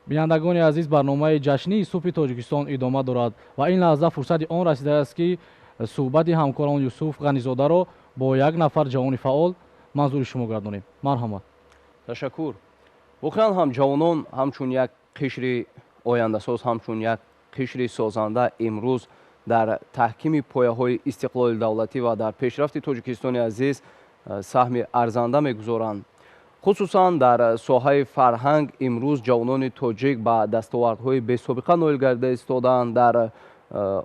Бинандагони азиз, барномаи ҷашнии субҳи Тоҷикистон идома дорад ва ин лаҳза фурсати он расидааст, ки суҳбати ҳамкорон Юсуф Ғанизодаро бо як нафар ҷавони фаъол манзури шумо гардонем. Марҳамат. Ташаккур. Воқеан ҳам ҷавонон ҳамчун як қишри ояндасоз, ҳамчун як қишри созанда имрӯз дар таҳкими пояҳои истиқлоли давлатӣ ва дар пешрафти Тоҷикистони азиз саҳми арзанда мегузоранд. Хусусан дар соҳаи фарҳанг имрӯз ҷавонони тоҷик ба дастовардҳои бесобиқа ноил гардида истодаанд. Дар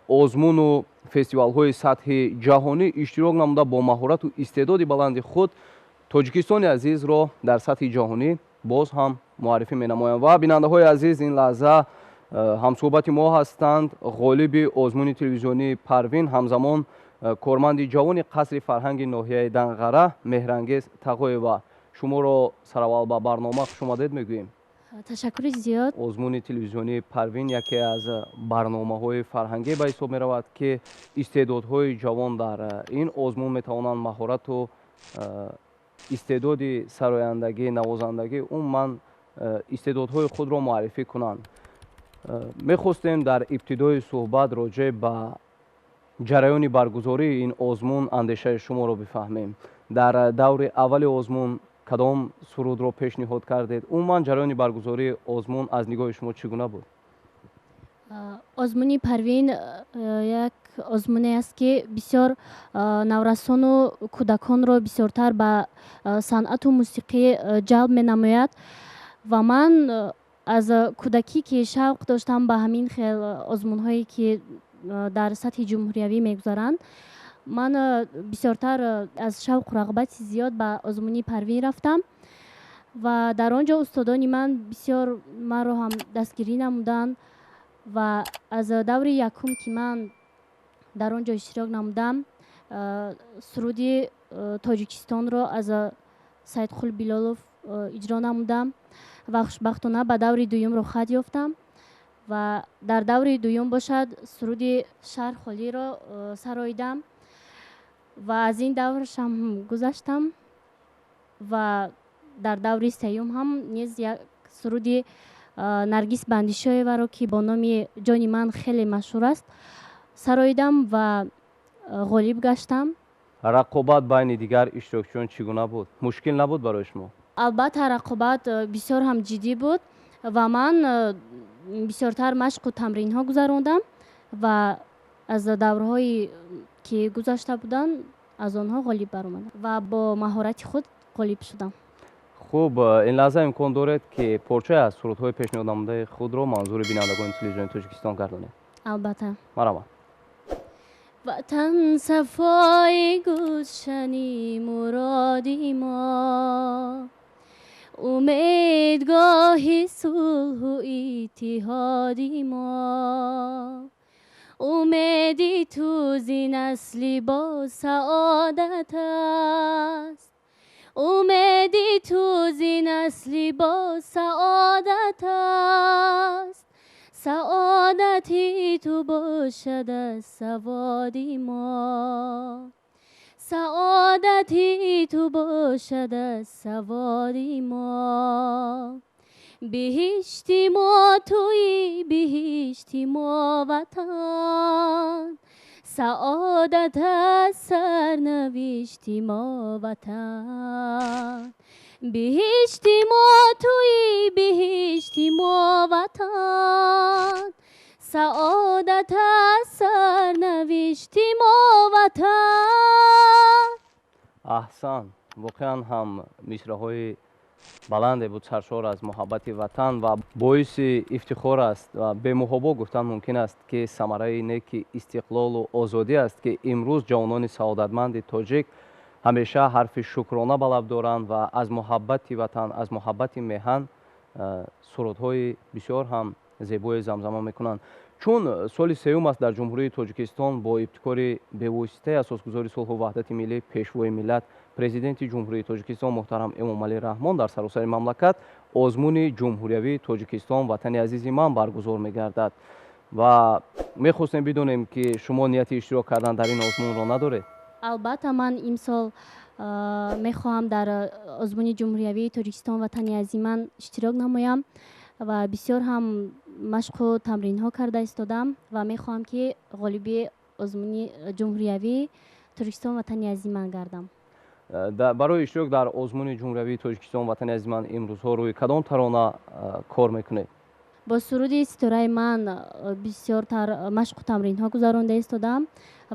озмуну фестивалҳои сатҳи ҷаҳонӣ иштирок намуда, бо маҳорату истеъдоди баланди худ Тоҷикистони азизро дар сатҳи ҷаҳонӣ боз ҳам муаррифӣ менамоянд. Ва бинандаҳои азиз, ин лаҳза ҳамсӯҳбати мо ҳастанд ғолиби озмуни телевизионии Парвин, ҳамзамон корманди ҷавони қасри фарҳанги ноҳияи Данғара Меҳрангез Тағоева. Шуморо сараввал ба барнома хушомадед мегӯем. Ташаккури зиёд. Озмуни телевизионии Парвин яке аз барномаҳои фарҳангӣ ба ҳисоб меравад, ки истеъдодҳои ҷавон дар ин озмун метавонанд маҳорату истеъдоди сарояндагӣ, навозандагӣ, умуман истеъдодҳои худро муаррифӣ кунанд. Мехостем дар ибтидои суҳбат роҷеъ ба ҷараёни баргузории ин озмун андешаи шуморо бифаҳмем. Дар даври аввали озмун кадом сурудро пешниҳод кардед? Умуман ҷараёни баргузории озмун аз нигоҳи шумо чӣ гуна буд? Озмуни Парвин як озмуне аст, ки бисёр наврасону кӯдаконро бисёртар ба санъату мусиқӣ ҷалб менамояд. Ва ман аз кӯдакӣ, ки шавқ доштам ба ҳамин хел озмунҳое, ки дар сатҳи ҷумҳуриявӣ мегузаранд, ман бисёртар аз шавқу рағбати зиёд ба озмуни Парвин рафтам ва дар он ҷо устодони ман бисёр маро ҳам дастгирӣ намуданд. Ва аз даври якум, ки ман дар он ҷо иштирок намудам, суруди Тоҷикистонро аз Саидқул Билолов иҷро намудам ва хушбахтона ба даври дуюм роҳхат ёфтам. Ва дар даври дуюм бошад, суруди Шаҳр холиро сароидам ва аз ин давршам гузаштам. Ва дар даври сеюм ҳам низ як суруди Наргиз Бандишоеваро, ки бо номи Ҷони ман хеле машҳур аст, сароидам ва ғолиб гаштам. Рақобат байни дигар иштирокчиён чӣ гуна буд? Мушкил набуд барои шумо? Албатта, рақобат бисёр ҳам ҷиддӣ буд ва ман бисёртар машқу тамринҳо гузарондам ва аз даврҳое, ки гузашта буданд, аз онҳо ғолиб баромадам ва бо маҳорати худ ғолиб шудам. Хуб, ин лаҳза имкон доред, ки порчае аз сурудҳои пешниҳоднамудаи худро манзури бинандагони телевизиони Тоҷикистон гардонед? Албатта. Марҳамат. Ватан сафои гулшани муроди мо, умедгоҳи сулҳу иттиҳоди мо, умеди тӯзи насли бо саодат аст, умеди тӯзи насли бо саодат аст, саодати ту бошад аз саводи мо, саодати ту бошад аз саводи мо. Биҳишти мо туӣ, биҳишти мо ватан, саодат аз сарнавишти мо ватан. Биҳишти мо туӣ, биҳишти мо ватан, саодат аз сарнавишти мо ватан. Аҳсан, воқеан ҳам мисраҳои баланде буд, саршор аз муҳаббати ватан, ва боиси ифтихор аст ва бемуҳобо гуфтан мумкин аст, ки самараи неки истиқлолу озодӣ аст, ки имрӯз ҷавонони саодатманди тоҷик ҳамеша ҳарфи шукрона ба лаб доранд ва аз муҳаббати ватан, аз муҳаббати меҳан сурудҳои бисёр ҳам зебое замзама мекунанд. Чун соли сеюм аст, дар Ҷумҳурии Тоҷикистон бо ибтикори бевоситаи асосгузори сулҳу ваҳдати миллӣ, Пешвои миллат, Президенти Ҷумҳурии Тоҷикистон муҳтарам Эмомалӣ Раҳмон дар саросари мамлакат озмуни ҷумҳуриявии Тоҷикистон Ватани азизи ман баргузор мегардад. Ва мехостем бидонем, ки шумо нияти иштирок кардан дар ин озмунро надоред? Албатта, ман имсол мехоҳам дар озмуни ҷумҳуриявии Тоҷикистон Ватани азизи ман иштирок намоям. Ва бисёр ҳам машқу тамринҳо карда истодам ва мехоҳам, ки ғолиби озмуни ҷумҳуриявии Тоҷикистон Ватани азизи ман гардам. Барои иштирок дар озмуни ҷумҳуриявии Тоҷикистон Ватани азизи ман имрӯзҳо рӯи кадом тарона кор мекунед? Бо суруди Ситораи ман бисёртар машқу тамринҳо гузаронда истодам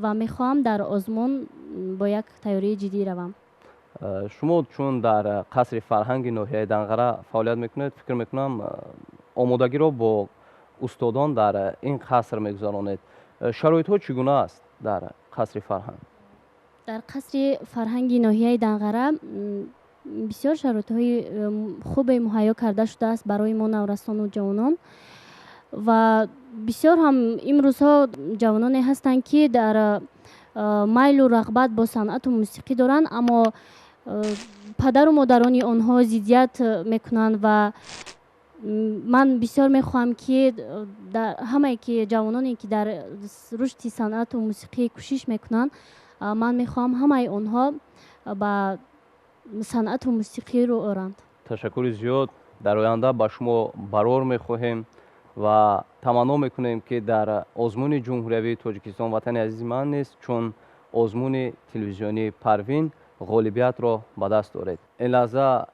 ва мехоҳам дар озмун бо як тайёрии ҷиддӣ равам. Шумо чун дар қасри фарҳанги ноҳияи Данғара фаъолият мекунед, фикр мекунам, омодагиро бо устодон дар ин қаср мегузаронед. Шароитҳо чӣ гуна аст дар қасри фарҳанг? Дар қасри фарҳанги ноҳияи Данғара бисёр шароитҳои хубе муҳайё карда шудааст барои мо наврасону ҷавонон ва бисёр ҳам имрӯзҳо ҷавононе ҳастанд, ки дар майлу рағбат бо санъату мусиқӣ доранд, аммо падару модарони онҳо зиддият мекунанд ва ман бисёр мехоҳам, ки ҳамае ки ҷавононе, ки дар рушди санъату мусиқӣ кӯшиш мекунанд, ман мехоҳам ҳамаи онҳо ба санъату мусиқӣ рӯ оранд. Ташаккури зиёд. Дар оянда ба шумо барор мехоҳем ва таманно мекунем, ки дар озмуни ҷумҳуриявии Тоҷикистон Ватани азизи ман низ чун озмуни телевизионии Парвин ғолибиятро ба даст оред. Ин лаҳза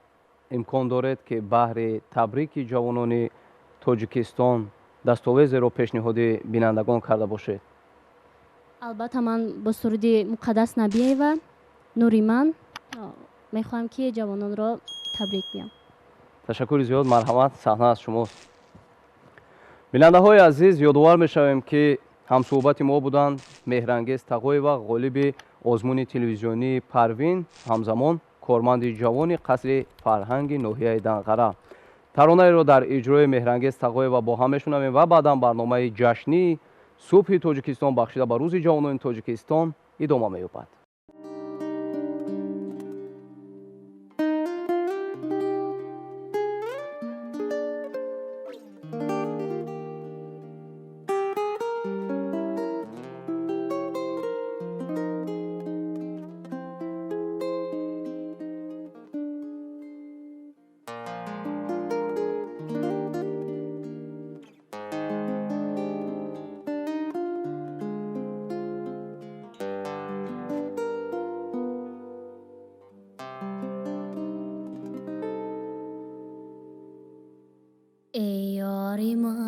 имкон доред, ки баҳри табрики ҷавонони Тоҷикистон дастовезеро пешниҳоди бинандагон карда бошед. Албатта, ман бо суруди Муқаддас Набиева Нури ман мехоҳам, ки ҷавононро табрик гӯям. Ташаккури зиёд, марҳамат, саҳна аз шумост. Бинандаҳои азиз, ёдовар мешавем, ки ҳамсӯҳбати мо буданд Меҳрангез Тағоева, ғолиби озмуни телевизионии Парвин, ҳамзамон корманди ҷавони қасри фарҳанги ноҳияи Данғара. Таронаеро дар иҷрои Меҳрангез Тағоева бо ҳам мешунавем ва баъдан барномаи ҷашнии Субҳи Тоҷикистон, бахшида ба Рӯзи ҷавонони Тоҷикистон, идома меёбад. Эй ёри ман.